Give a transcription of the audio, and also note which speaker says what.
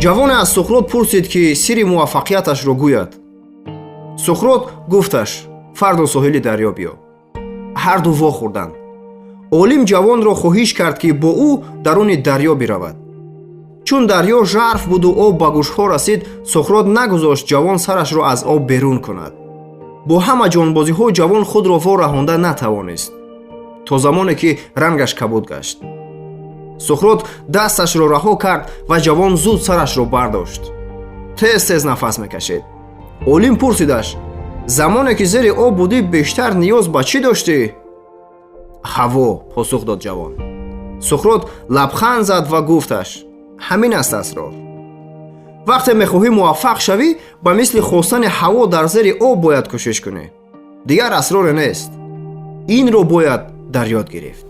Speaker 1: Ҷавоне аз Суқрот пурсид, ки сирри муваффақияташро гӯяд. Суқрот гуфташ: «Фардо соҳили дарё биё». Ҳарду вохӯрданд. Олим ҷавонро хоҳиш кард, ки бо ӯ даруни дарё биравад. Чун дарё жарф буду об ба гӯшҳо расид, Суқрот нагузошт ҷавон сарашро аз об берун кунад. Бо ҳама ҷонбозиҳо ҷавон худро во раҳонда натавонист, то замоне ки рангаш кабуд гашт. Суқрот дасташро раҳо кард ва ҷавон зуд сарашро бардошт, тез тез нафас мекашид. Олим пурсидаш: «Замоне ки зери об будӣ, бештар ниёз ба чӣ доштӣ?» «Ҳаво», посух дод ҷавон. Суқрот лабханд зад ва гуфташ: «Ҳамин аст асрор. Вақте мехоҳӣ муваффақ шавӣ, ба мисли хостани ҳаво дар зери об бояд кӯшиш кунӣ. Дигар асроре нест. Инро бояд дар ёд гирифт».